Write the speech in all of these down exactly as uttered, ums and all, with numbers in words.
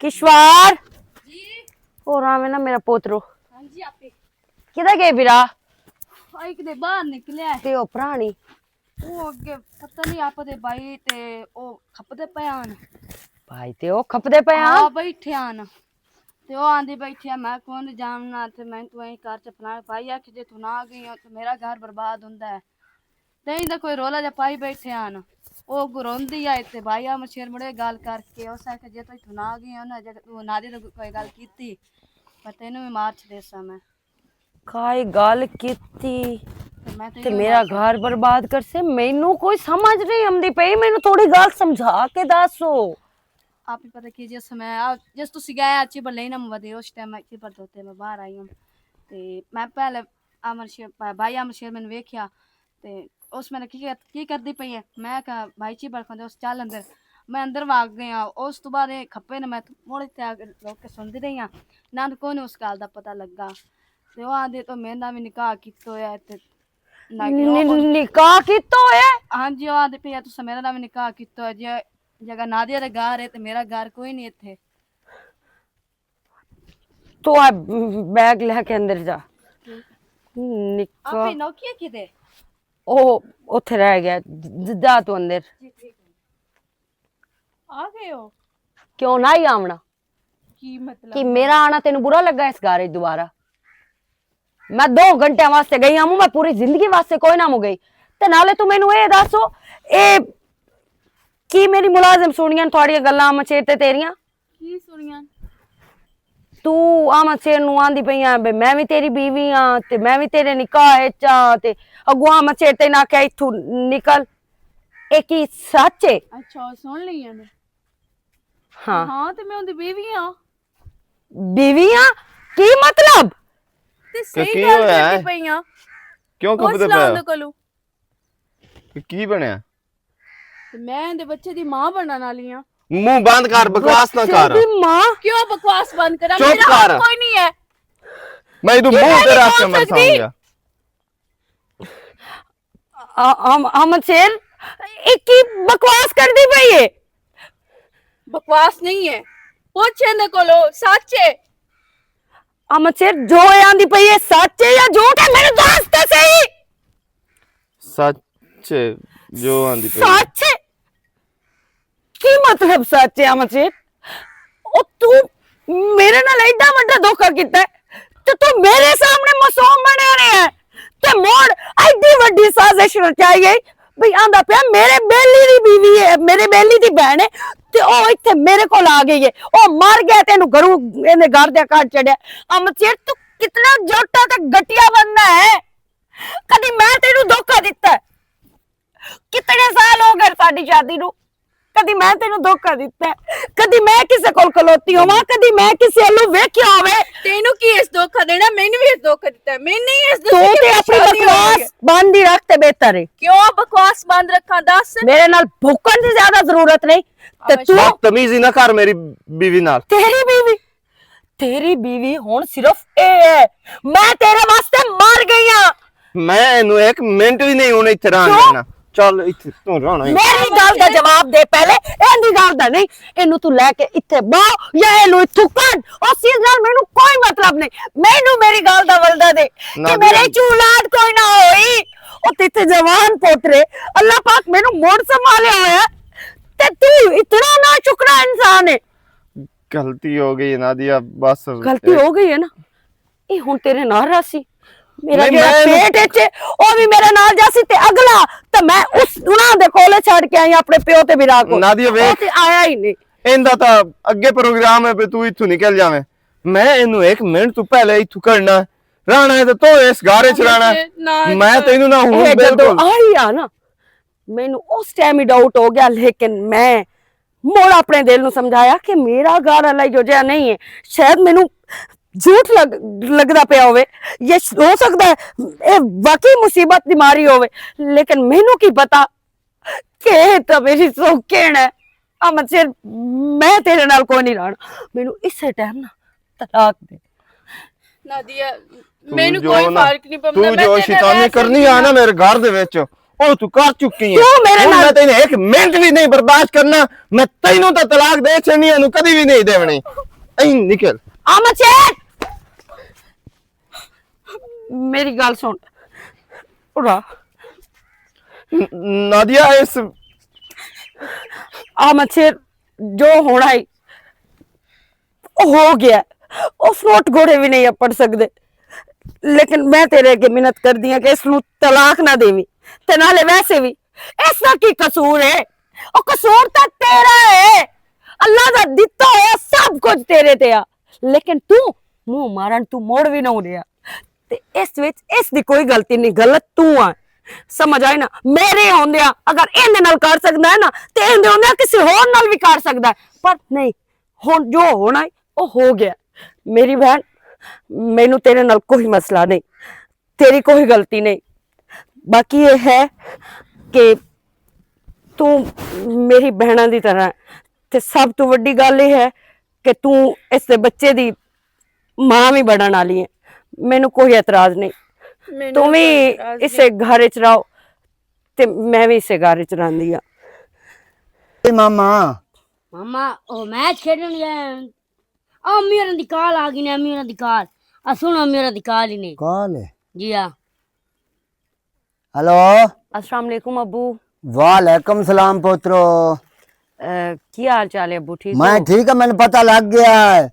کشوار، جی۔ اور آویں نا میرا پوترو۔ ہاں جی، آپ ہی۔ کدھر گئے برا؟ آ، ایک دے باہر نکلیا ہے۔ تے او پرانی؟ وہ اگے پتہ نہیں، آپ دے بھائی تے او کھپدے پے آن۔ بھائی تے او کھپدے پے آن؟ ہاں، بیٹھے آن۔ تے او آندی بیٹھی آ، میں کون جاننا، تے میں تو ایں کار چ فلاں بھائی آکھ، جے تو نہ آ گئی ہو، تے میرا گھر برباد ہوندا ہے۔ تے ایندا کوئی رولا جا پائی بیٹھے آن۔ او گروندی آ تے بھائی آ مشیر مڑے گال کر کے، اس آکھ، جے تو اتھوں نہ آ گئی ہو نا، جے تو نادی تو کوئی گال کیتی، پر تینوں بھی مار چھڑے سا میں۔ کائی گل کیتی تے میں تے تے یوں میرا گھر برباد کرسے؟ مینوں کوئی سمجھ نہیں آندی پئی، مینوں تھوڑی گل سمجھا کے دسو۔ آپ ہی پتہ کی جس میں آ، جس تسی گئے اچھی بلے نہ مودے، اس ٹائم میں کی پر دوتے میں باہر آئی ہوں۔ تے میں پہلے امر شیر، بھائی امر شیر میں ویکھیا تے اس میں نے کی کی کردی پئی ہے؟ میں کہا، "بھائی چی بڑ کھاندے، اس چل اندر۔" میں اندر واگ گیا۔ اس تو بعد اے کھپے نے میں مڑ تے آ کے لوگ کے سندی رہی ہاں۔ نہ کوئی اس گل دا پتہ لگا۔ تے او آندے تو میرے نال وی نکاح کیتا ہویا ہے تے نہ کہ او نکاح کیتا ہویا ہے؟ ہاں جی، او آندے پیا تساں میرے نال وی نکاح کیتا ہویا جی۔ جگہ نادیہ دے گھر ہے تے میرا گھر کوئی نہیں ایتھے۔ تو آ بیگ لے کے اندر جا۔ نکاح۔ آپ ہی نوکیا کدے؟ او اوتھے رہ گیا۔ ج-، جا تو اندر۔ جی، ٹھیک ہے۔ آ گئے ہو؟ کیوں نہ ہی آونا؟ کی مطلب؟ کہ میرا آنا تینوں برا لگا اس گھر وچ دوبارہ؟ میں دو گھنٹے واسطے گئی ہاں، میں پوری زندگی واسطے کوئی نہ مو گئی۔ تے نالے تو مینوں اے دسو، اے کی میری ملازم سنیاں تھوڑیاں گلاں مچے تے تیریاں؟ کی سنیاں؟ تو آ مچے نوں آندی پئی آں بے میں وی تیری بیوی آں تے میں وی تیرے نکاح وچ آں تے اگوں آ مچے تے نہ کہ اتھوں نکل۔ اے کی سچ ہے؟ اچھا، او سن لئی اے۔ ہاں۔ ہاں، تے میں اوندی بیوی ہاں۔ بیوی ہاں؟ کی مطلب؟ تے تے صحیح کی گل ہویا کردی ہے؟ پئی ہاں۔ کیوں پوچھ کپدے لا پئے ہو؟ اوندے کولوں۔ تے کی بنیا؟ تے میں اوندے بچے دی ماں بنن والی ہاں۔ منہ بند کر، بکواس نہ بچے کر۔ دی ماں؟ کیوں بکواس بند کراں؟ چپ میرا حق کر۔ کوئی نہیں ہے۔ میں ادو کہ منہ میں تے نہیں رکھ کے بول مر سکدی۔ سامیا۔ آ-، آم-، آمد شیر، اے کی بکواس کردی پئی ہے؟ بکواس نہیں ہے، پوچھ ایندے کولو، سچ ہے۔ آمد شیر، جو اے آندی پئی ہے، سچ ہے یا جھوٹ ہے؟ میرے دوست تے صحیح۔ سچ ہے، جو آندی پئی ہے۔ سچ ہے؟ کی مطلب سچ ہے، آمد شیر؟ او تو میرے نال ایڈا وڈا دھوکا کیتا ہے تے تو میرے سامنے معصوم بنے رہے ہیں تے موڑ ایڈی وڈی سازش رچائی گئی۔ بھئی آندا پیا میرے بیلی دی بیوی ہے، میرے بیلی دی بہن ہے تے او ایتھے میرے کول آ گئی ہے۔ او مر گیا تے اینوں گھروں، ایندے گھر دے کڈ چڑیا۔ آمد شیر تو کتنا جھوٹا تے گٹیا بندہ ہے۔ کدی میں تینوں دھوکا دتا ہے؟ کتنے سال ہو گئے ساڈی شادی نو؟ کدی میں تینوں دھوکا دتا ہے؟ کدی میں کسے کول کھلوتی ہوواں؟ کدی میں کسے ولوں ویکھیا ہوے؟ تینوں کی اس دھوکا دینا؟ مینوں بھی اس دھوکا دتا ہے۔ میں نہیں اس دھوکے تو تے اپنی شادی ہوئی بکواس ہے۔ بند ہی رکھ تے بہتر ہے۔ کیوں بکواس بند رکھاں؟ دس۔ میرے نال بھوکن دی زیادہ ضرورت نہیں۔ تے تو بدتمیزی نہ کر میری بیوی نال۔ تیری بیوی؟ تیری بیوی ہن صرف اے ہے۔ میں تیرے واسطے مر گئی ہاں۔ میں اینوں ایک منٹ وی نہیں ہن ایتھے رہن دینا۔ چل ایتھے تو رہنا ہی۔ میری گل دا جواب دے پہلے، ایندی گل دا نہیں۔ اینوں تو لے کے ایتھے باہو یا اینوں ایتھوں کڈ، اس چیز نال مینوں کوئی مطلب نہیں۔ مینوں میری گل دا ولدا دے کہ میرے چ اولاد کوئی نہ ہوئی۔ او تے تے جوان پوترے، اللہ پاک مینوں مڑ سنبھالیا ہویا ہے۔ تے تو اتنا نہ شکرا انسان ہے۔ غلطی ہو گئی نادیہ، بس۔ غلطی ہو گئی ہے نا، اے ہن تیرے نال رہسی۔ میرا نہیں، جڑا میں پیٹ اچ ہے، او وی میرے نال جاسی تے اگلا، تے میں اس، انہاں دے کولے چھڈ کے آئی اپنے پیو تے بھرا کو۔ نادیہ ویکھ، او تے آیا ہی نہیں۔ ایندا تاں اگے پروگرام ہے پہ تو اتھوں نکل جاویں۔ میں اینوں ایک منٹ تو پہلے اتھوں کڈنا، رہنا ہے تے تو اس گھر وچ رہنا۔ میں تینوں نہ ہوں، اے جدوں بالکل۔ آئی آ نا، مینوں اس ٹائم ہی ڈاؤٹ ہو گیا، لیکن میں مڑ اپنے دل نوں سمجھایا کہ میرا گھر والا جو جہا نہیں ہے، شاید مینوں جھوٹ لگ-، لگدا پیا ہوئے، یہ ہو سکدا ہے اے واقعی مصیبت بیماری ہوئے، لیکن مینوں کی پتا کہ اے تاں میری سوکھن ہے۔ احمد شیر، میں تیرے نال کوئی نہیں رہنا، مینوں اسے ٹائم نا طلاق دے۔ نادیہ، تو مینوں جو کوئی نا، فرق نہیں پوندا، تو میں جو تیرے نال شیطانی رہ کرنی سکدی آ نا ہاں۔ میرے گھر دے وچ، او تو کر چکی ہے۔ تو میرے ہن نال میں تینوں ایک منٹ بھی نہیں برداشت کرنا۔ میں تینوں تو طلاق دے چھڑنی، اینوں کدی بھی نہیں دیونی۔ این نکل۔ آمد شیر، میری گل سن۔ اڑا۔ ن- نادیہ، اس آمد شیر، جو ہونا ہے، او ہو گیا۔ اس نوں اٹھ گھوڑے بھی نہیں اپڑ سکدے۔ لیکن میں تیرے اگے منت کردی ہاں کہ اس نوں طلاق نہ دیویں۔ تے نالے ویسے بھی اس دا کی قصور ہے؟ او قصور تے تیرا ہے۔ اللہ دا دتا ہویا سب کچھ تیرے تے آ، لیکن تو منہ مارن تو مڑ بھی نہ رہیا۔ تے اس وچ اس دی کوئی غلطی نہیں، غلط تو آ۔ سمجھ آئی نا؟ میرے ہوندیا اگر ایندے نال کر سکدا ہے نا، تے ایندے ہوندیا کسی ہور نال بھی کر سکدا ہے۔ پر نہیں، ہن جو ہونا ہے، او ہو گیا۔ میری بہن، مینوں تیرے نال کوئی مسئلہ نہیں، تیری کوئی غلطی نہیں۔ باقی یہ ہے کہ تو میری بہناں دی طرح ہے۔ تے سب تو وڈی گل یہ ہے کہ تو اس دے بچے دی ماں بھی بنن والی ہے۔ مینوں کوئی اعتراض نہیں۔ تو بھی اسے گھر وچ رہو تے میں بھی اسے گھر وچ رہندی ہاں۔ اے ماما۔ ماما، او میچ کھیڈن گئے ہیں۔ او امی ہوراں دی کال آ گئی نے، امی ہوراں دی کال۔ آ سنو، امی ہوراں دی کال ہی نے۔ کال ہے؟ جی ہاں۔ ہیلو۔ السلام علیکم ابو۔ وعلیکم السلام پوترو۔ اے، کی حال چال ہے ابو؟ ٹھیک میں ہو؟ ٹھیک ہاں، مینوں پتہ لگ گیا ہے۔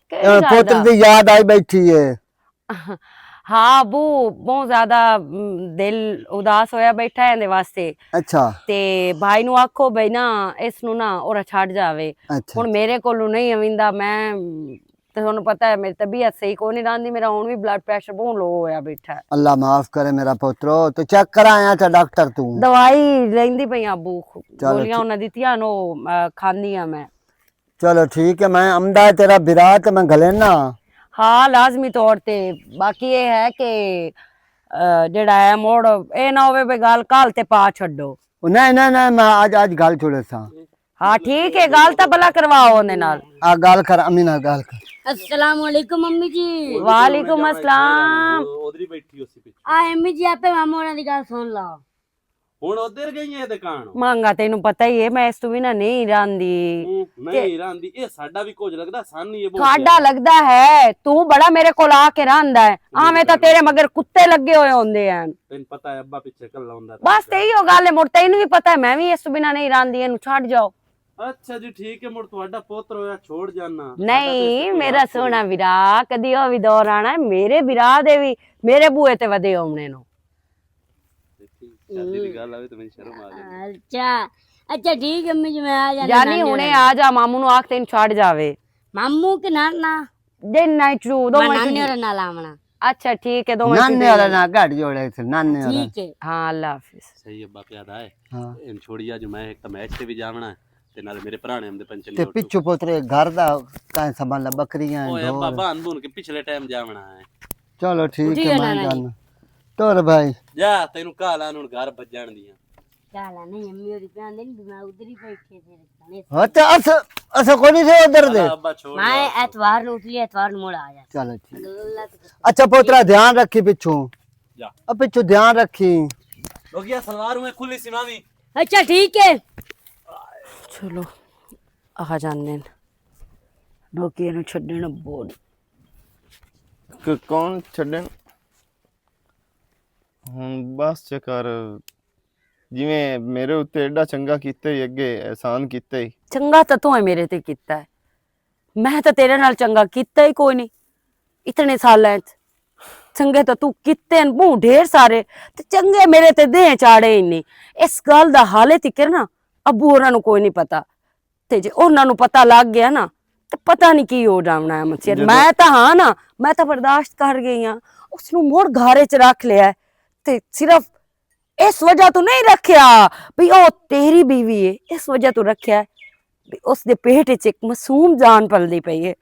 کیڑی اے، گل پوتر دا؟ دی یاد آئی بیٹھی ہے۔ ہاں ابو، بہت زیادہ، م، دل اداس ہویا بیٹھا ہے اندے واسطے۔ اچھا۔ تے بھائی نو آکھو بھائی نا، اس نو نا اورا چھڈ جاوے۔ اچھا۔ ہن میرے کولوں نہیں اویندا، میں تے تانوں پتہ ہے، میری طبیعت صحیح کوئی نہیں رہندی، میرا ہن وی بلڈ پریشر بہت لو ہویا بیٹھا ہے۔ اللہ معاف کرے میرا پوترو، تو چیک کرایا تھا ڈاکٹر تو؟ دوائی لیندی پئی آں ابو، چلو گولیاں ٹھیک۔ انہاں دتیاں نو، آ، کھاندی آں میں۔ چلو ٹھیک ہے، میں امدا ہے تیرا برا تے میں گھلینا۔ ہاں، لازمی طور تے۔ باقی یہ ہے کہ، آ، جڑا ہے موڑ، اے نہ ہوے بے گل کل تے پا چھڈو۔ او نہیں، نہیں، نہیں، میں اج، اج گل چھوڑے ساں۔ ہاں، ٹھیک ہے، گل تاں بھلا کرواؤ اوندے نال۔ آ گل کر، امی نال گل کر۔ السلام علیکم امی جی۔ وعلیکم السلام۔ ادھر ہی بیٹھی ہو سی پچھے۔ آ امی جی، آپے مامو ہوراں دی گل سن لو۔ ہن ادھر گئی ہے دکان۔ مانگا، تینوں پتہ ہی ہے، میں اس تو بنا نہیں راندی۔ ہوں، نہیں راندی، اے ساڈا بھی کچھ لگدا، سان نہیں یہ بہت تھوڑا لگدا ہے، تو بڑا میرے کول آ کے رہندا ہے۔ آویں تاں تیرے مگر کتے لگے ہوئے ہوندے ہیں۔ تینوں پتہ ہے، ابا پچھے کلا ہوندا بس۔ تیہی او گل ہے، مڑ تینوں وی پتہ ہے، میں وی اس بنا نہیں راندی، اینوں چھڈ جاؤ۔ اچھا جی، ٹھیک ہے، مڑ تہاڈا پوتر ہویا چھوڑ جانا۔ نہیں، میرا سوہنا ویرا، کدی او وی دور آنا ہے، میرے ویرا دے وی، میرے بوئے تے ودے ہونے نو۔ شادی دی گل آوے تے میری شرم آ جاندی۔ اچھا، اچھا، ٹھیک ہے، امی جی، میں آ جانا جانی، نانے ہنے ہوراں آ جا، ماموں نو آکھ تین چھڈ جاوے۔ ماموں کے نانا؟ دن نائٹ شو، دو میں نانے ہوراں نال آونا۔ اچھا، ٹھیک ہے، دو میں نانے والا نا گھڑ جوڑے تھے، نانے والا۔ ٹھیک ہے۔ ہاں، اللہ حافظ۔ صحیح ابا پیادا ہے۔ ہاں۔ ان چھوڑیا جو میں ایک تو میچ تے بھی جاونا ہے، تے نالے میرے پرانے ہم دے پنچمی تے پچھو پوترے گھر دا کائیں سامان لا، بکریاں، اوئے ڈھور۔ ابا بان بون کے پچھلے ٹائم جاونا ہے۔ چلو ٹھیک ہے، میں جانا۔ ٹر بھائی۔ جا، تینوں کالا نوں گھر بجن دیاں۔ کالا نہیں، امی ہوری پیاں دے نہیں، میں ادھر ہی بیٹھے تھے۔ اچھا، اس، اس کو نہیں تھے ادھر دے۔ ابا چھوڑ میں یار۔ اتوار نوں اٹھ لیا، اتوار نوں مڑ آ جا۔ چلو ٹھیک۔ اللہ تو اچھا پوترا، دھیان رکھی پچھوں۔ جا۔ اب پچھوں دھیان رکھی۔ لوگیا سلوار ہوئے کھلی سی مامی۔ اچھا، ٹھیک ہے۔ چلو، آ جاندے نے۔ باقی اینوں چھڈن بہت۔ ک-، کون چھڈن؟ ہن بس چکر، جویں میرے اُتے ایڈا چنگا کیتا ہی، اگے احسان کیتا ہی۔ چنگا تاں تو ہے میرے تے کیتا ہے۔ میں تاں تیرے نال چنگا کیتا ہی کوئی نہیں۔ اتنے سالاں وچ چنگے تاں تو کیتے ہیں بہت ڈھیر سارے، تے چنگے میرے تے دے چاڑے ہی نہیں۔ اس گل دا حالے تکر نا ابو ہوراں نوں کوئی نہیں پتا۔ تے جے انہاں نوں پتا لگ گیا نا، تے پتا نہیں کی ہو جاونا ہے مچھر۔ میں تاں ہاں نا، میں تاں برداشت کر گئی ہاں۔ اس نوں مڑ گھر وچ رکھ لیا ہے۔ تے صرف اس وجہ تو نہیں رکھیا بھی او تیری بیوی ہے، اس وجہ تو رکھیا ہے بھی اس دے پیٹ وچ ایک معصوم جان پلدی پئی ہے۔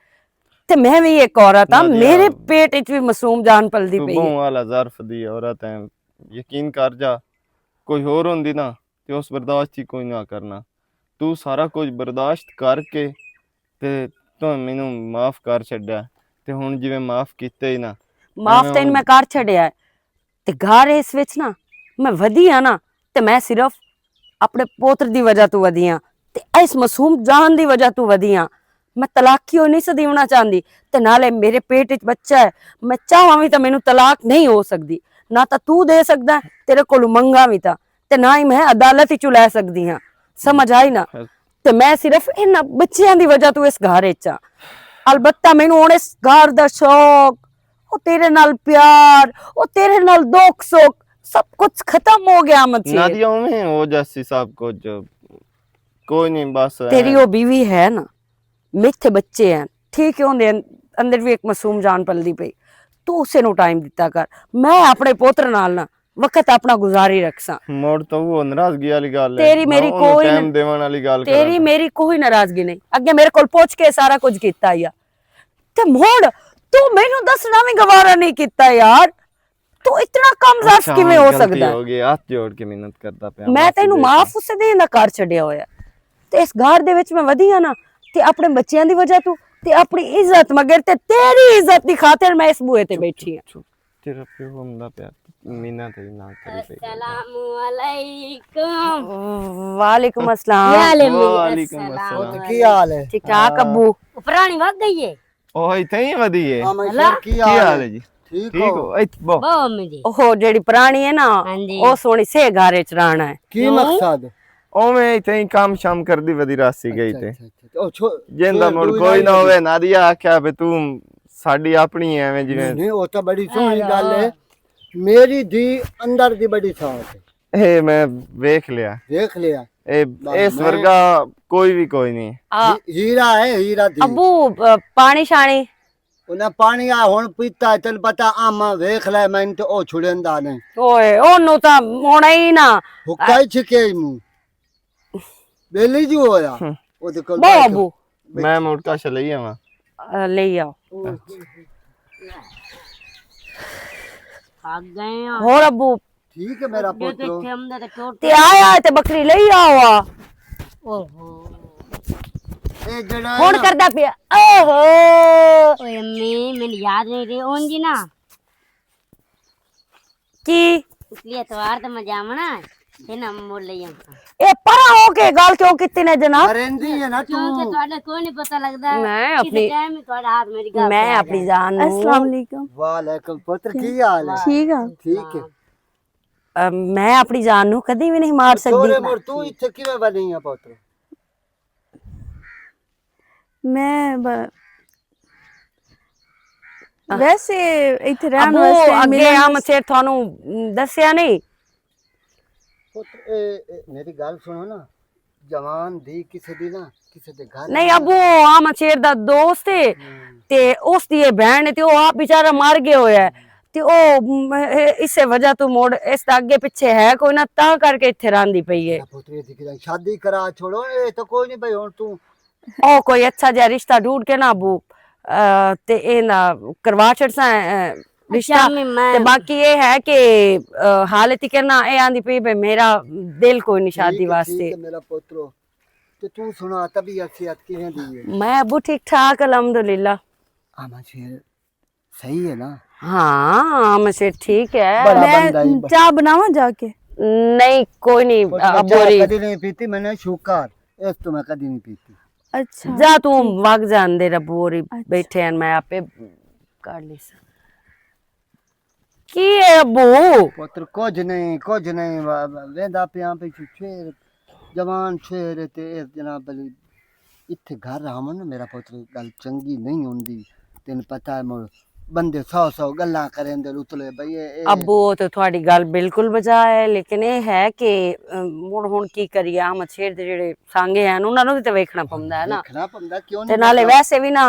تے میں بھی ایک عورت ہاں، میرے پیٹ وچ بھی معصوم جان پلدی پئی ہے۔ بہوں والا ظرف دی عورت ہے، یقین کر جا، کوئی ہور ہوندی نا، تے اس برداشت ہی کوئی نہ کرنا۔ تو سارا کچھ برداشت کر کے تے تو مینوں معاف کر چھڈیا۔ تے ہن جویں معاف کیتے ہی نا، معاف تین میں کر چھڈیا ہے۔ تے گھر اس وچ نا میں ودی ہاں نا، تے میں صرف اپنے پوتر دی وجہ توں ودی ہاں، تے اس معصوم جان دی وجہ توں ودی ہاں۔ میں طلاق کیوں نہیں سی دیونا چاہندی؟ تے نالے میرے پیٹ وچ بچہ ہے، میں چاہواں وی تاں مینوں طلاق نہیں ہو سکدی۔ نہ تاں تو دے سکدا ہے، تیرے کولوں منگاں وی تاں، تے نہ ہی میں عدالت وچوں لے سکدی ہاں۔ سمجھ آئی نا؟ تے میں صرف انہاں بچیاں دی وجہ توں اس گھر وچ ہاں۔ البتہ مینوں ہن اس گھر دا شوق، او تیرے نال پیار، او تیرے نال دکھ سکھ، سب کچھ ختم ہو گیا، مچھیر۔ نادیا، اوویں ہو جاسی سب کچھ۔ کوئی نہیں، بس تیری او بیوی ہے نا، میتھے بچے ہیں، ٹھیک ہے، اوندے اندر بھی ایک معصوم جان پلدی پئی۔ تو اسے نو ٹائم دتا کر، میں اپنے پوتر نال نا وقت اپنا گزاری رکھساں۔ مڑ تو وہ ناراضگی والی گل ہے۔ تیری میری کوئی ٹائم دیون والی گل کرا۔ تیری میری کوئی ناراضگی نہیں، اگے میرے کول پہنچ کے سارا کچھ کیتا ہی آ۔ تے مڑ تو مینوں دسنا وی گوارا نہیں کیتا یار۔ تو اتنا کم ضعف کیویں ہو سکدا ہے؟ ہو گئی، ہاتھ جوڑ کے محنت کردا پیا، میں تینوں معاف اسے دین دا کر چھڈیا ہویا۔ تے اس گھر دے وچ میں ودی ہاں نا، تے اپنے بچیاں دی وجہ تو، تے اپنی عزت، مگر تے تیری عزت دی خاطر میں اس بوئے تے بیٹھی ہاں۔ چپ، چپ، تیرا پیو ہوندا پیا، مینا تے نہ کری پئی۔ السلام علیکم۔ وعلیکم السلام۔ کیا حال ہے؟ وعلیکم السلام۔ السلام۔ کی حال ہے؟ ٹھیک ٹھاک ابو۔ پرانی وقت گئی ہے۔ اوہ، اتھے ہی ودی ہے۔ ہاں، میں اللہ۔ شر، کی حال ہے؟ کی حال ہے جی؟ ٹھیک ٹھیک ہو؟ ہو؟ اتھ بہو۔ بہو امی جی۔ اوہ، جیڑی پرانی ہے نا، ہاں جی۔ او سوہنی سے گھر وچ رہنا ہے۔ کی کیوں؟ مقصد؟ اوویں اتھے ہی کام شام کردی ودی راسی گئی اچھا، تے۔ اچھا، اچھا۔ او چھو-، جیندا چھوڑ مڑ دو کوئی نہ یار۔ ہووے، نادیا آکھیا بھی تو ساڈی اپنی ہے، ایویں جی۔ نہیں، نہیں، او تاں بڑی سوہنی گل ہے۔ میری دی اندر دی بڑی ساتھ ہے۔ اے میں ویکھ لیا۔ ویکھ لیا۔ اے، بس اس میں ورگا کوئی بھی کوئی نہیں۔ آ، ہی-، ہیرا ہے، ہیرا دی۔ ابو، آ، پانی شانی؟ انہاں پانی آ ہن پیتا ہے، تینوں پتہ آما ویکھ لے، میں تے او چھڑیندا نہیں۔ اوئے، اونوں تاں ہونا ہی نہ۔ حکا ہی چھکے ہی منہ۔ بیلی جو ہویا۔ ہم۔ او دے کول بہو بیٹھ۔ ابو۔ میں موڑ کا شلئی آواں۔ آ، لئی آؤ۔ تھک گئے ہاں۔ ہور ابو۔ ٹھیک ہے میرا پتر۔ تے آیا تے بکری لئی آؤ آ۔ اوہو۔ اے جڑا ہے ہن نا۔ کردا پیا۔ اوہو۔ اوئے امی، مینوں یاد نہیں رہی، اون جی نا۔ کی؟ پچھلی اتوار تے میں جاونا، تے نہ مول لئی آواں۔ اے پرا ہو کے گل کیوں کیتی نے جناب؟ مرندی ہے نا تو۔ کیونکہ تہاڈا کوئی نہیں پتہ لگدا۔ میں کسی اپنی، ٹائم ہی تہاڈا ہاتھ میری گل میں پہ آ اپنی جائے۔ جان نوں السلام علیکم۔ وعلیکم پتر، کی حال ہے؟ ٹھیک ہے۔ ٹھیک ہے۔ ام، میں اپنی جان نوں کدی وی نہیں مار سکدی۔ مر تو اتھے کیویں بنی ہے پتر؟ میں ب-، ویسے ایتھے رہن ابو، واسطے اگے میرا آ مچھیر تھانوں دسیا نہیں؟ پتر، اے، اے، میری گل سنو نا، جوان دی کسے دی نا، کسے دے گھر نہیں نا۔ ابو، آ مچھیر دا دوست ہے، ہوں۔ تے اس دی اے بہن ہے، تے او آپ بیچارہ مر گیا ہویا ہے۔ ہوں۔ تے او، م، اے، اسے وجہ تو مڑ اس دا اگے پچھے ہے کوئی نہ، تاں کر کے اتھے راندی پئی ہے۔ نہ پتر، اے دی کداں شادی کرا چھوڑو، اے تو کوئی نہیں بھائی، ہن تو او کوئی اچھا جہا رشتہ ڈھونڈ کے نا ابو، آ، تے اے نا کروا چھڑساں، آ، رشتہ۔ اچھا، میں، میں تے باقی اے ہے کہ، آ، حالت ہی کہنا اے آندی پئی بے میرا دل کوئی نہیں شادی ٹھیک ہے، ٹھیک واسطے۔ ہے میرا پوترو۔ تے تو سنا، طبیعت صحت کیویں دی ہے؟ میں ابو ٹھیک ٹھاک، الحمدللہ۔ آ مچھیر صحیح ہے نا؟ ہاں، مچھیر ٹھیک ہے۔ بڑا میں بندہ ہی ب- چاہ بناواں جا کے؟ نہیں، کوئی نہیں، پوترو، ابو چاہ ہوری۔ کدی نہیں پیتی میں نے، شکر، اس تو میں کدی نہیں پیتی۔ اچھا، جا تو ٹھیک۔ وگ جان دے، ابو ہوری اچھا۔ بیٹھے ہیں، میں آپے کر لی سا۔ کی ہے ابو؟ پتر، کچھ نہیں، کچھ نہیں، وا-، وا-، ویندا پیاں پچھو شیر، جوان شیر تے اے جناب علی، اتھے گھر آون نا میرا پتر، گل چنگی نہیں ہوندی۔ تین پتہ ہے مڑ بندے سو سو گلاں کریں دے اتلے بھئی اے، اے۔ ابو، او تے تہاڈی گل بالکل بجا ہے، لیکن اے ہے کہ، ام، مڑ ہن کی کریے، احمد شیر دے جڑے سانگے ہیں، انہاں نوں وی تے ویکھنا پوندا ہے نا۔ ویکھنا پوندا، کیوں تے نہیں نالے ویکھنا؟ ویسے وی نا،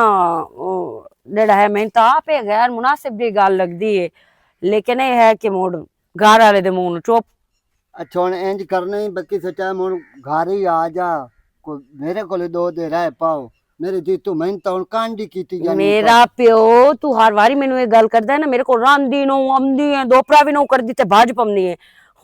او، جڑا ہے، مینوں تاں آپ اے غیر مناسب جی گل لگدی ہے، لیکن اے ہے کہ مڑ گھر والے دے منہ نوں چپ۔ اچھا، ہن انج کرنا ہی، بلکہ سچا ہن گھر ہی آ جا، کوئی میرے کولے دو دے رہ پاؤ، میرے جی تو محنت ہن کانڈی کیتی جانی۔ میرا پیو، تو ہر واری مینوں اے گل کردا ہے نا، میرے کول راندی نو آمدی ہے، دوپرا وی نو کردی تے بھج پمدی ہے۔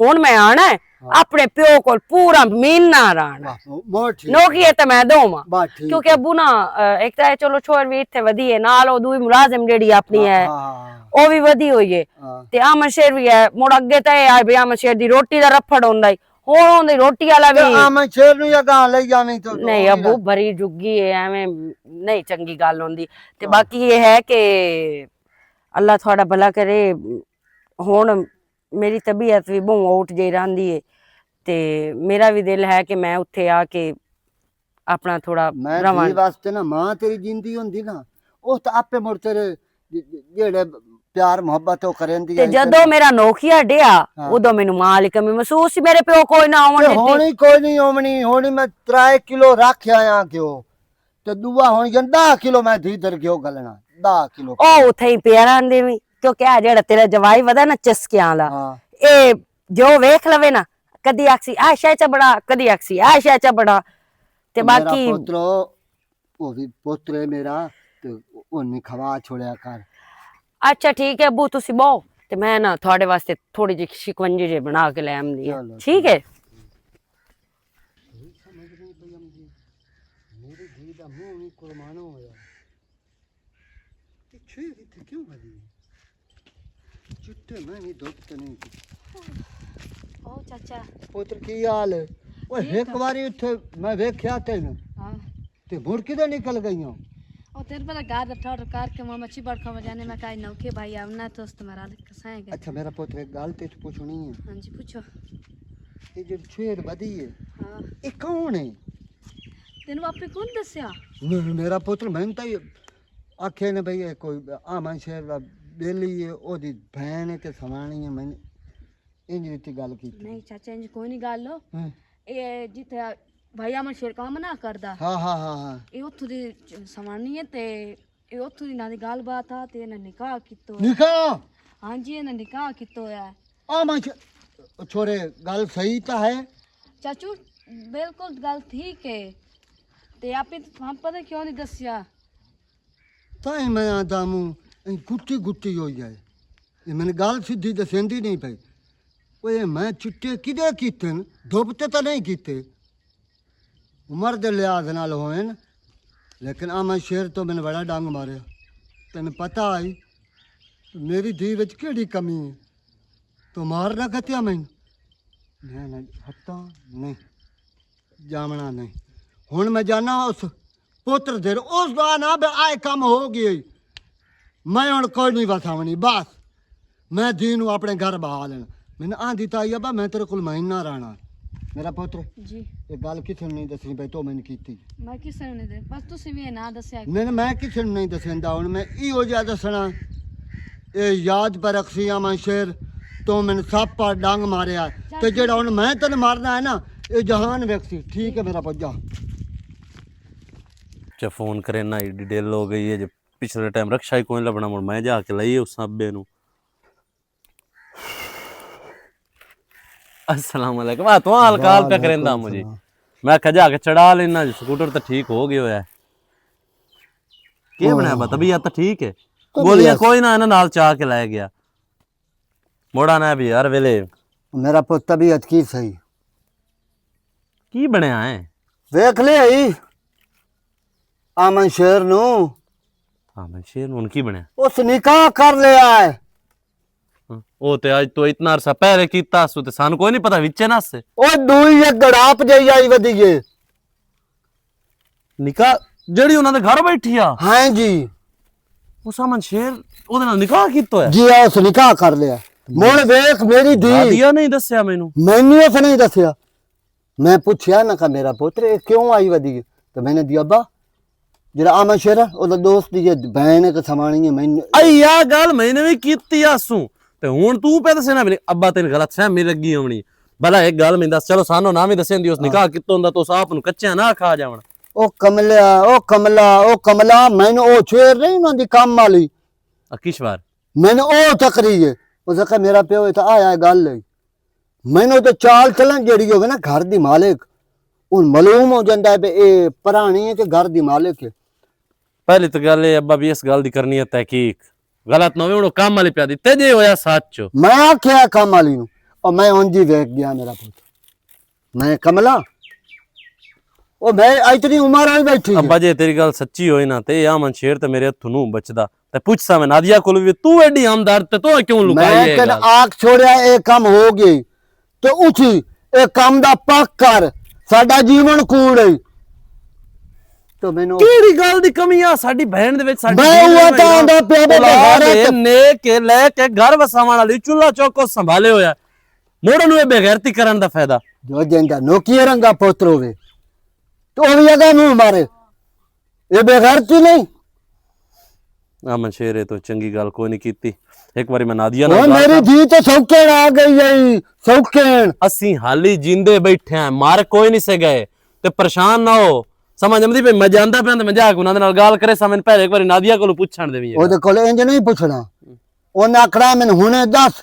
ہن میں آنا ہے، ہاں۔ اپنے پیو کول پورا مہینہ رہنا ہے۔ واہ، بہت ٹھیک۔ نوکری ہے تے میں دوواں۔ بس ٹھیک کیونکہ ہے۔ ابو نا، آ، ایک تاں اے چلو چھوہر وی اتھے ودی ہے، نال او دوئی ملازم جیڑی اپنی ہاں، ہے، ہاں، ہاں۔ او وی ودی ہوئی ہے۔ ہاں۔ تے احمد شیر وی ہے، مڑ اگے تاں اے آئے بھی احمد شیر دی روٹی دا رپھڑ ہوندا ہے۔ ہن اوندی روٹی والا تے بھی۔ آ میں شیر نوں یا گاں لئی جاویں تو نہیں، ابو، بھری جگی ہے، ایویں نہیں چنگی گل ہوندی۔ تے ہاں۔ باقی یہ ہے کہ اللہ تہاڈا بھلا کرے۔ ہن میری طبیعت بھی بہت آؤٹ جائی رہندی ہے، تے میرا بھی دل ہے کہ میں اتھے آ کے اپنا تھوڑا میں رواں۔ دھی واسطے نا ماں تیری جیندی ہوندی نا، او تے آپے مڑ تیرے ج-، ج-، جیڑے پیار محبت او کریندی تے ہے جدوں تیرے۔ میرا نوکیا ڈیا، ہاں۔ ادوں مینوں ماں والی کمی محسوس سی، میرے پیو کوئی نہ آون تے دتی۔ ہونی کوئی نہیں آونی، ہونی میں ترائے کلو رکھ آیا گیو۔ تے دوا ہون جن دہ کلو میں دھی در گیو گلنا، دہ کلو۔ او اتھے ہی پیا رہن دے وی، کیونکہ آ جیڑا تیرا جوائی ودا نا چسکیاں والا، ہاں۔ اے جو ویکھ لوے نا، کدی آکسی آ شے چا بڑا، کدی آکسی آ شے چا بڑا۔ تے میرا باقی پوترو، او وی پوتر ہے میرا، تے اونی کھوا چھوڑیا کر۔ اچھا ٹھیک ہے ابو، تسی بہو، تے میں نا تھوڑے واسطے تھوڑی جی شکنجی جے بنا کے لے آندی ہاں۔ چلو ٹھیک ہے۔ کوئی سمجھ نہیں پئی امجی، میری دھی دا منہ نہیں قربانو ہویا۔ تے چھوڑ اتھے کیوں بھلی؟ چٹے میں نہیں دھوپ تے نہیں۔ او چاچا۔ پتر کی حال ہے؟ او ٹھیک ایک ہے۔ واری اتھے میں ویکھیا تینوں۔ ہاں۔ تے مڑ کدے نکل گئی ہوں؟ او تیرے پتہ گھر دا ٹھاٹھ کر کے میں مچھی بڑ کھا جانے، میں کہا نوکے بھائی آونا تو اس تمہارا کسائیں گے۔ اچھا میرا پتر ایک گل تے تو پوچھنی ہے۔ ہاں جی پوچھو۔ یہ جو چھوڑ بدی ہے، ہاں۔ یہ کون ہے؟ تینوں آپے کون دسیا؟ نہیں، میرا پتر میں تو آکھے نے بھئی اے کوئی آمن شہر دا بیلی اے، او دی بہن اے تے سوانی اے، میں انج وچ گل کیتی۔ نہیں چاچا، انج کوئی نہیں گل۔ ہاں۔ اے جتھے بھائی آمن شہر کام نہ کردا۔ ہاں، ہاں، ہاں، ہاں۔ اے اتھوں دی سوانی اے تے اے اتھوں دی نہ دی گل بات آ تے انہاں نکاح کیتو اے۔ نکاح؟ ہاں جی، انہاں نکاح کیتو اے۔ آمن ش-، چھوڑے، گل صحیح تا ہے۔ چاچو، بالکل گل ٹھیک ہے۔ تے آپے تہانوں پتہ کیوں نہیں دسیا؟ تائیں میں آدھا موں، ایں گٹی گٹی ہوئی ہے۔ یہ میں گل سدھی دسیندی نہیں پئی۔ اوئے میں چٹے کدے کیتے ن؟ دھوپ تے تاں نہیں کیتے۔ عمر دے لحاظ نال ہوئے ن، لیکن آ میں شیر تو میں بڑا ڈنگ ماریا۔ تینوں پتہ آئی میری دھی وچ کیڑی کمی ہے؟ تو مار نہ کتیا میں۔ میں نہ ہٹا نہیں۔ جاونا نہیں۔ ہن میں جانا اس پتر دے، اس دا نہ بے آئے کم ہو گئی۔ میں ہن کوئی نہیں وساونی، بس۔ میں دین نوں اپنے گھر بہا لینا۔ میں نے آندی تائی ابا، میں تیرے کول مہینہ رہنا۔ میرا پتر، جی۔ یہ گل کسے نوں نہیں دسنی پئی تو میں نے کیتی۔ میں کسے نوں نہیں دے، بس تسی وی نہ دسیا۔ نہیں، نہیں، میں کسے نوں نہیں دسیندا، ہن میں ایہو جہا دسنا۔ اے یاد پر رکھسی آ میں شیر، تو میں نے سب پر ڈنگ ماریا۔ تے جیڑا ہن میں تینوں مارنا ہے نا، اے جہان ویکھسی۔ ٹھیک ہے میرا پجا۔ چا فون کرے نا، ایڈی ڈیل ہو گئی ہے جے پچھلے ٹائم رکشا ہی کوئی لبنا، مڑ میں جا کے لئی اس ابے نو۔ السلام علیکم۔ آ تو حال کال پہ وعلیکم کریندا مجھے۔ السلام۔ میں کہا جا کے چڑھا لینا جی، سکوٹر تو ٹھیک ہو گیا ہویا ہے۔ کی بنایا با؟ طبیعت تو ٹھیک ہے؟ طبیعت۔ گولیاں کوئی نہ، انہاں نال چا کے لے گیا۔ موڑا نہ بھی ہر ویلے۔ میرا پت طبیعت کی صحیح؟ کی بنیا ہے؟ ویکھ لے آئی آمن شیر نو۔ آمن شیر نو ہن کی بنیا؟ اس نکاح کر لیا ہے۔ ہاں، او تے اج تو اتنا عرصہ پہلے کیتا سو تے سانوں کوئی نہیں پتا وچے نہ سے۔ او دوئی ایک گڑاپ جائی آئی ودی ہے۔ نکاح جیڑی انہاں دے گھر بیٹھی آ؟ ہاں جی۔ اس آمن شیر او دے نال نکاح کیتا ہویا؟ جی، اس نکاح کر لیا۔ مڑ ویکھ میری دھی۔ دادیا نہیں دسیا مینوں۔ مینوں اس نہیں دسیا۔ میں پوچھیا، میں کہا، "میرا پتر، یہ کیوں آئی ودی ہے؟" تو میں نے دیا، "ابا، جڑا آمن شیر ہے، او دا دوست دی یہ بہن ہے کہ سمانی ہے، میں۔" اے یا گل میں نے وی کیتی آسوں۔ تے ہن تو پہ دسے نا، میرے ابا تین غلط فہمی لگی ہونی۔ بھلا ایک گل میں دس، چلو سانو نہ وی دسیں دی، اس نکاح کتوں ہوندا، تو اس آپ نو کچیاں نہ کھا جاون۔ او کملیا، او کملا، او کملا، میں نے او شیر نہیں انہاں دی کم والی۔ اکیشوار۔ میں نے او تقریر ہے۔ اس آکھیا، "میرا پیو اتھا آیا ہے، گل ہے۔" مینوں تے چال چلن جیڑی ہوے نا گھر دی مالک، ہن معلوم ہو جاندا ہے بے اے پرانی ہے کہ گھر دی مالک ہے۔ پہلی تے گل اے ابا بھی اس گل دی کرنی ہے تحقیق، غلط نہ ہوے، ہن او کم والی پیا دی تے جے ہویا سچ۔ میں آکھیا کم والی نوں، او میں اونجی ویکھ گیا میرا پتر، میں کملا، او میں اتنی عمر آئی بیٹھی ہے۔ ابا جے تیری گل سچی ہوئی نا تے اے آمن شیر تے میرے ہتھوں نوں بچدا۔ تے پچھسا میں نادیہ کولوں وی، تو ایڈی ہمدرد تے تو کیوں لکائی میں اے کن گل؟ آکھ چھوڑیا اے کم ہو گئی۔ تے اٹھی، اے کم دا پک کر، ساڈا جیون کوڑ ہے۔ تو مینوں کیڑی گل دی کمی آ ساڈی بہن دے وچ، ساڈی میں دین اوہ وچ تاں نا؟ آندا پیا بے اولاد غیرت۔ ہے، نیک ہے، لے کے گھر وساون والی، چولہا چوکو سنبھالے ہویا، مڑ نوں اے بے غیرتی کرن دا فائدہ؟ جو جیندا نوکی رنگا پوتر ہوے، تو او وی اگا منہ مارے، اے بے غیرتی نہیں؟ آ منشیرے تو چنگی گل کوئی نہیں کیتی۔ ایک واری میں نادیہ نال او گل میری کر دھی تے سوکھن آ گئی ہے، سوکھن۔ اسی حالی جیندے بیٹھے ہیں، مار کوئی نہیں سے گئے۔ تے پریشان نہ ہو۔ سمجھ آمدی پئی، میں جاندا پیا تے میں جا کے انہاں دے نال گل کرے سا، میں پہلے ایک واری نادیہ کولوں پچھن دے وی ہے۔ او دے کول انج نہیں پچھنا۔ انہاں آکھنا، "مینوں ہنے دس،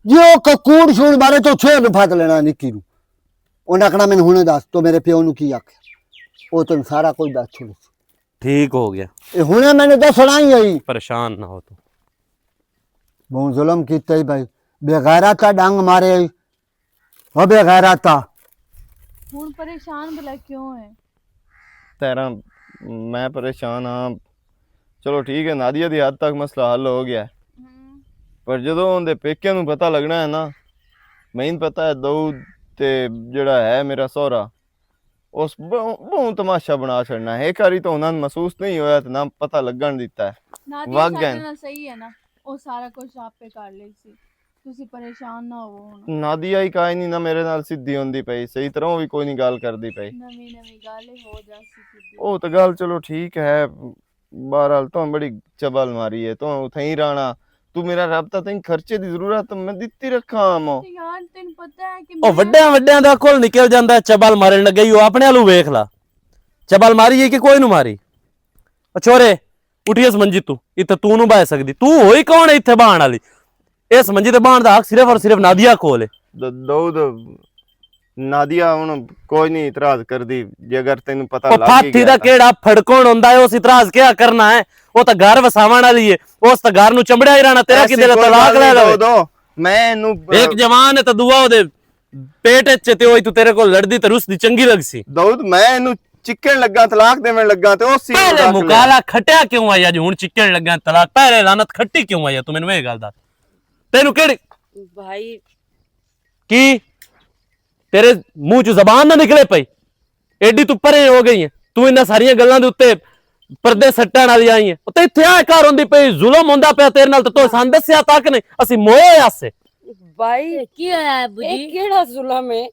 جے او کوڑ شوڑ مارے تو چھوڑ نوں پھت لینا نکی نوں۔" انہاں آکھنا، "مینوں ہنے دس، تو میرے پیو نوں کی آکھیا؟" او تینوں سارا کچھ دس چھوڑے۔ ٹھیک ہو گیا۔ اے ہنے میں نے دسنا ہی آئی۔ پریشان نہ ہو تو۔ بہت ظلم کیتا ہی بھائی۔ بے غیرت دا ڈنگ مارے ہی۔ او بے غیرت دا۔ ہن پریشان بھلا کیوں ہے؟ تیرا، میں پریشان ہاں۔ چلو ٹھیک ہے، نادیہ دی حد تک مسئلہ حل ہو گیا ہے۔ ہم۔ پر جدوں اون دے پیکیاں نوں پتہ لگنا ہے نا، میں پتہ ہے داؤد تے جڑا ہے میرا سہرا، اس بہوں بہوں تماشا بنا چھڑنا ہے۔ ایک واری تو انہاں نوں محسوس نہیں ہویا تے نہ پتہ لگن دیتا ہے۔ نادیہ وگ ساڈے گئے۔ نال صحیح ہے نا، او سارا کچھ آپے کر لئی سی۔ تسی پریشان نہ ہوو ہن۔ نادیہ ہی کائے نہیں نہ میرے نال سدھی ہوندی پئی، صحیح طرح وی کوئی نہیں گل کردی پئی۔ نویں نویں گل ہی ہو جاسی سدھی۔ او تے گل چلو ٹھیک ہے، بہرحال تو بڑی چبل ماری ہے، تو اتھے ہی رہنا۔ تو میرا رابطہ تین خرچے دی ضرورت میں دتی رکھاں مو۔ تے یار، تینوں پتہ ہے کہ او میں وڈیاں وڈیاں دا کول نکل جاندا ہے، چبل مارن لگے، او اپنے آلو ویکھ لا۔ چبل ماری ہے کہ کوئی نو ماری؟ او چھورے، اٹھی اس منجی تو، اتھے تو نو بہہ سکدی۔ تو ہوئی کون ہے اتھے بہان والی؟ اس منجی تے بہان دا حق صرف اور صرف نادیہ کول ہے۔ د-، داؤد، نادیہ ہن کوئی نہیں اعتراض کردی، جے اگر تینوں پتہ او لگ ہی پھاتھی گیا دا تاں۔ کیڑا پھڑکون ہوندا ہے، اس اعتراض کیا کرنا ہے؟ او تاں گھر وساون والی ہے، اس تاں گھر نوں چمبڑیا ہی رہنا، تیرا کی ایسی دل ہے کوئی طلاق گل لے نہیں، لوے؟ دو، دو، میں اینوں، ایک جوان ہے تے دعا او دے پیٹ اچ تے اوہی تو تیرے کول لڑدی تے رسدی چنگی لگسی۔ داؤد، میں اینوں چکن لگا، طلاق دیون لگا تے اسی پہلے طلاق لے۔ مکالا کھٹیا کیوں آیا جو ہن چکن لگا طلاق؟ پہلے لعنت کھٹی کیوں آیا؟ تو مینوں اے گل دس۔ تینوں کیڑی بھائی، کی تیرے منہ چ زبان نہ نکلے پئی؟ ایڈی تو پرے ہو گئی ہے، تو انہاں ساریاں گلاں دے اُتے پردے سٹن والی آئی ہے۔ تے اتھے آ کر ہوندی پئی، ظلم ہوندا پیا تیرے نال، تے تو سان دسیا تک نہیں، اسی موئے آسے۔ بھائی، اے کی ہویا ہے ابو اے جی؟ کیڑا ظلم ہے؟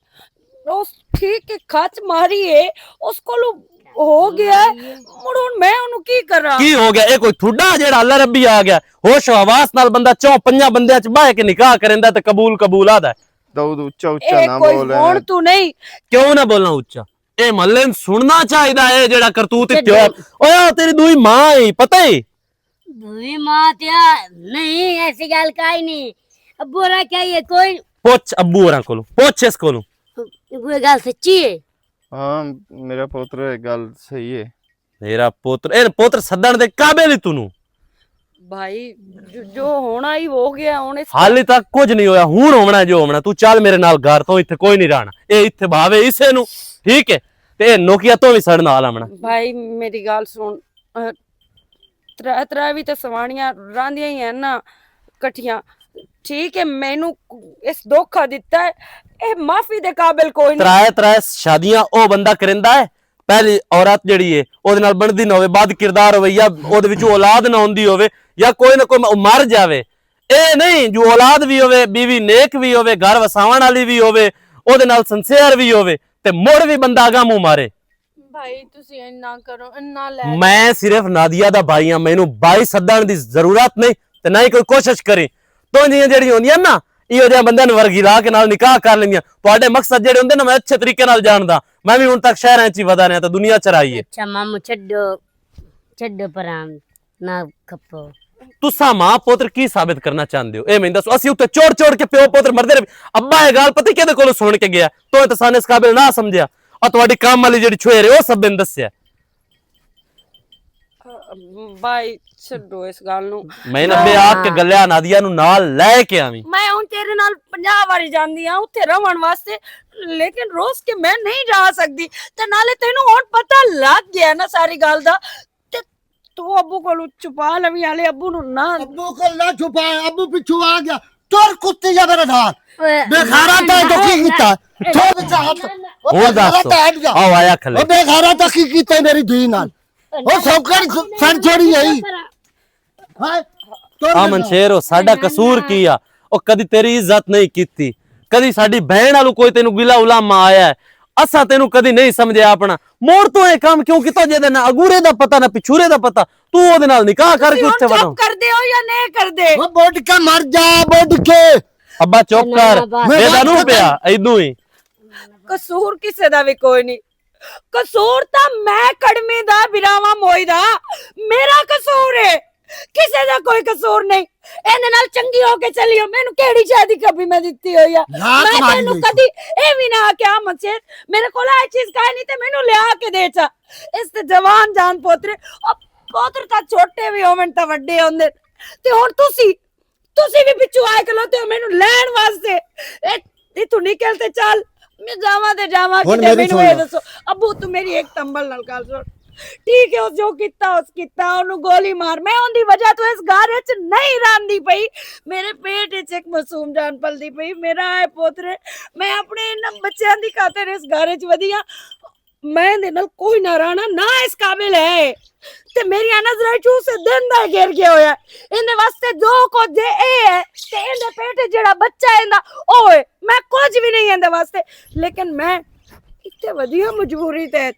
اس ٹھیک ہے، کھچ ماری ہے، اس کولوں ہو گیا ہے۔ مڑ ہن میں اونوں کی کراں؟ کی ہو گیا؟ اے کوئی تھوڑا جیڑا اللہ ربی آ گیا؟ ہوش و حواس نال بندہ چوں پنجاں بندیاں چ باہ کے نکاح کریندا تے قبول قبول آدا ہے۔ داؤد، اچا اچا اے نہ کوئی بول۔ ہن تو نہیں۔ کیوں نہ بولنا اچا؟ اے محلے نوں سننا چاہیدا ہے جیڑا کرتوت تے اتھے ہویا۔ دو اویا تیری دوئی ماں ہی، پتہ ہی؟ دوئی ماں تیا نہیں، ایسی گل کائی نہیں۔ ابو ہوراں کیا یہ کوئی پوچھ ابو ہوراں کولوں، پوچھ اس کولوں۔ ابو یہ گل سچی ہے؟ ہاں، میرا پوتر، یہ گل صحیح ہے۔ میرا پوتر، اے پوتر سدن دے قابل ہی تونوں۔ بھائی، جو، جو ہونا ہی ہو گیا، ہن اس حالی تک کچھ نہیں ہویا، ہن ہونا جو ہونا۔ تو چل میرے نال گھر تو، اتھے کوئی نہیں رہنا۔ اے اتھے بھاوے اسے نو، ٹھیک ہے؟ تے اے نوکیا تو بھی ساڈے نال آونا۔ بھائی، میری گل سن، اہ، ترے، ترے بھی تے سوانیاں راندیاں ہی ہیں نا کٹھیاں، ٹھیک ہے؟ مینوں اس دھوکا دتا ہے، اے معافی دے قابل کوئی نہیں۔ ترائے ترائے شادیاں او بندہ کریندا ہے، پہلی عورت جڑی ہے، او دے نال بندی نہ ہوے، بد کردار ہوے، یا او دے وچوں اولاد نہ ہوندی ہوے، یا کوئی نہ کوئی م-، مر جاوے۔ اے نہیں جو اولاد وی ہوے، بیوی نیک وی ہوے، گھر وساون والی وی ہوے، او دے نال سنسیئر وی ہوے، تے مڑ وی بندہ اگاں منہ مارے۔ بھائی، تسی انج نہ کرو، انج نہ لے میں صرف نادیہ دا بھائی ہاں، مینوں بھائی سدن دی ضرورت نہیں، تے نہ ہی کوئی کوشش کری۔ تو جیاں جڑی ہوندیاں نا، ایہو جہاں بندیاں نوں ورگی لا کے نال نکاح کر لیندیاں۔ تہاڈے مقصد جڑے ہوندے نا، میں اچھے طریقے نال جاندا۔ میں وی ہن تک شہراں وچ ہی ودا رہیا تے دنیا چرائی ہے۔ اچھا مامو، چھڈو، چھڈو پراں، نہ کھپو۔ تساں ماں پوتر کی ثابت کرنا چاہندے ہو؟ اے میں دسو، اسی اتنے چوڑ چوڑ کے پیو پوتر مردے رہے۔ ابا اے گال پتہ کدے کولوں سن کے گیا؟ تو تے سانے اس قابل نہ سمجھیا۔ آ تہاڈی کام والی جڑی چھوہر ہے، او سب نے دسیا۔ بھائی، چھڈو اس گل نو۔ میں نبے آ کے گلیا نادیہ نو نال لے کے آویں۔ میں ہن تیرے نال پنجاہ واری جاندی ہاں اتھے رہن واسطے، لیکن روز کے میں نہیں جا سکدی۔ تے نالے تینوں ہن پتہ لگ گیا نا ساری گل دا۔ تے تو ابو کولوں چھپا لویں، والے ابو نو نہ۔ ابو کول نہ چھپا، ابو پچھو آ گیا۔ تر کتے جا میرے نال۔ بے گھارا تا تو کی کیتا؟ تھو بچا ہاتھ۔ او ہن بے گھارا دس۔ تا ہٹ جا۔ آؤ آیا کھلے۔ او بے گھارا تا کی کیتا میری دھی نال؟ او سوکر سن چھوڑی آئی۔ ہاں؟ تر آ میرے نال۔ منشیر، او ساڈا قصور کی آ؟ او کدی تیری عزت نہیں کیتی، کدی ساڈی بہن والوں کوئی تینوں گلا علامہ آیا ہے؟ اساں تینوں کدی نہیں سمجھیا اپنا۔ مور تو اے کام کیوں کیتا جے دے نہ اگورے دا پتہ نہ پچھورے دا پتہ؟ تو او دے نال نکاح کر کے تسی اتھے ہن وڑا۔ چپ کردے ہو یا نہیں کردے؟ او بڈ کے مر جا، بڈ کے۔ ابا چپ کر۔ اللہ ابا۔ میں اے دا نو پیا ایدوں ہی۔ قصور کسے دا وی کوئی نہیں۔ قصور تاں میں کڑمی دا، براواں موئی دا۔ میرا قصور ہے، کسے دا کوئی قصور نہیں۔ ایندے نال چنگی ہو کے چلی ہو، مینوں کیڑی شے دی کمی میں دتی ہوئی آ؟ میں تینوں کدی اے وی نہ آکھیا، مچھر، میرے کول اے چیز کائے نہیں تے مینوں لیا کے دے چا۔ اس تے جوان جان پوترے، او پوتر تاں چھوٹے وی ہوون تاں وڈے ہوندے۔ تے ہن تسی تسی وی پچھو آئے کھلوتے ہو مینوں لین واسطے۔ اے، اتھوں نکل تے چل۔ میں جاواں تے جاواں ہن کتے، میری مینوں سن اے لو۔ دسو۔ ابو، تو میری ایک تمبل نال گل سن۔ ٹھیک ہے، اس جو کیتا، اس کیتا، اونوں گولی مار۔ میں اوندی وجہ تو اس گھر وچ نہیں راندی پئی۔ میرے پیٹ وچ ایک معصوم جان پلدی پئی۔ میرا اے پوترے، میں اپنے انہاں بچیاں دی خاطر اس گھر وچ ودی آں۔ میں دے نال کوئی نہ رہنا، نہ اس قابل ہے۔ تے میری نظر وچ اسے دن دا گر گیا ہویا ہے۔ ایندے واسطے جو کچھ ہے، اے ہے۔ تے ایندے پیٹ وچ جڑا بچہ ہے، ایندا، او ہے۔ میں کچھ بھی نہیں ایندے واسطے۔ لیکن میں اتنے ودیاں مجبوری تے،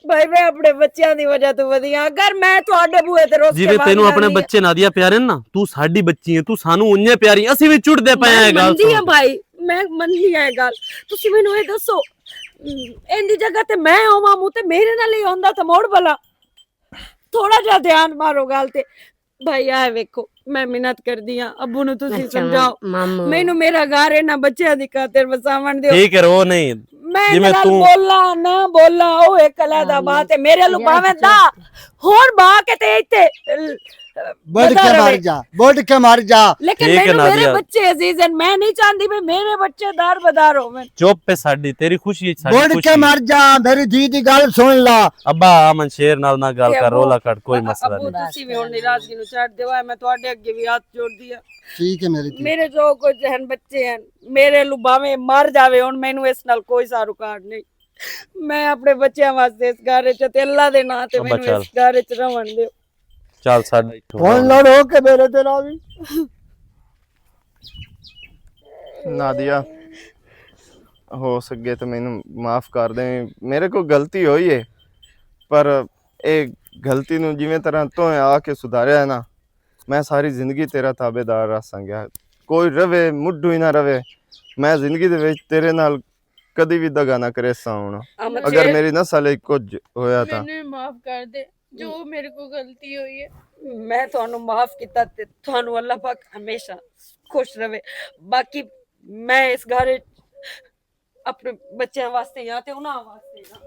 بھائی، میں اپنے بچیاں دی وجہ تو ودیاں۔ اگر میں تہاڈے بوئے تے روز کے جیویں تینوں اپنے بچے نادیا پیارے نا، تو ساڈی بچی ہے، تو سانو اونجے پیاری، اسی بھی چڑ دے پے میں ہیں گل مندی ہاں سن۔ بھائی، میں مندی ہاں گل۔ تسی مینوں اے دسو، ایندی جگہ تے میں ہوواں موں تے میرے نال ہی ہوندا تے موڑ بلا۔ تھوڑا جہا دھیان مارو گل تے۔ بھائی، آئے ویکھو، میں منت کردی ہاں، ابو نوں تسی اچھا، سمجھاؤ۔ مامو۔ مینوں میرا گھر انہاں بچیاں دی خاطر وساون دیو۔ ٹھیک ہے، رو نہیں۔ میں جی میں نال توں بولاں نہ بولاں، او ایک علیحدہ ہاں، بات ہے۔ میرے لو جا باویں بچا۔ دا ہور با کے تے ایتھے بڑھ کے مر جا، بڑھ کے مر جا۔ لیکن ٹھیک ہے، مینوں میرے نادیا۔ بچے عزیز ہیں، میں نہیں چاہندی بھی میرے بچے دار بدار ہوون۔ چپ ہے ساڈی، تیری خوشی وچ ساڈی بڑھ کے خوشی۔ مر جا، میری دھی دی گل سن لا۔ ابا، آ منشیر نال نہ گل اے کر، ابو، رولا کٹ، کوئی مسئلہ ابو، نہیں۔ تسی وی ہن ناراضگی نوں چھڈ دیو، اے میں تہاڈے اگے وی ہاتھ جوڑدی ہاں۔ ٹھیک ہے میری دھی۔ میرے جو کچھ ہیں بچے ہیں، میرے لو باویں مر جاوے، ہن مینوں اس نال کوئی ساروکار نہیں۔ میں اپنے بچیاں واسطے اس گھر وچ تے اللہ دے ناں تے ابا مینوں چل۔ اس گھر وچ رہن دیو۔ چل ساڈا اتھوں ہن رہن۔ لڑ ہو کے میرے تے راوی۔ نادیہ، ہو سکے تو مینوں معاف کر دیں، میرے کو غلطی ہوئی ہے، پر اے غلطی نوں جویں طرح تو آ کے سدھاریا ہے نا، میں ساری زندگی تیرا تابعدار رہ سانگیا۔ کوئی رہے، مڈو ہی نہ رہے، میں زندگی دے وچ تیرے نال کدی وی دگا نہ کرے سا ہن۔ احمد اگر شیر، میری نسل وچ کچھ ہویا تاں۔ مینوں معاف کر دے، جو میرے کو غلطی ہوئی ہے۔ میں تانوں معاف کیتا تے تانوں اللہ پاک ہمیشہ خوش رہے۔ باقی میں اس گھر وچ اپنے بچیاں واسطے یا تے انہاں واسطے یا۔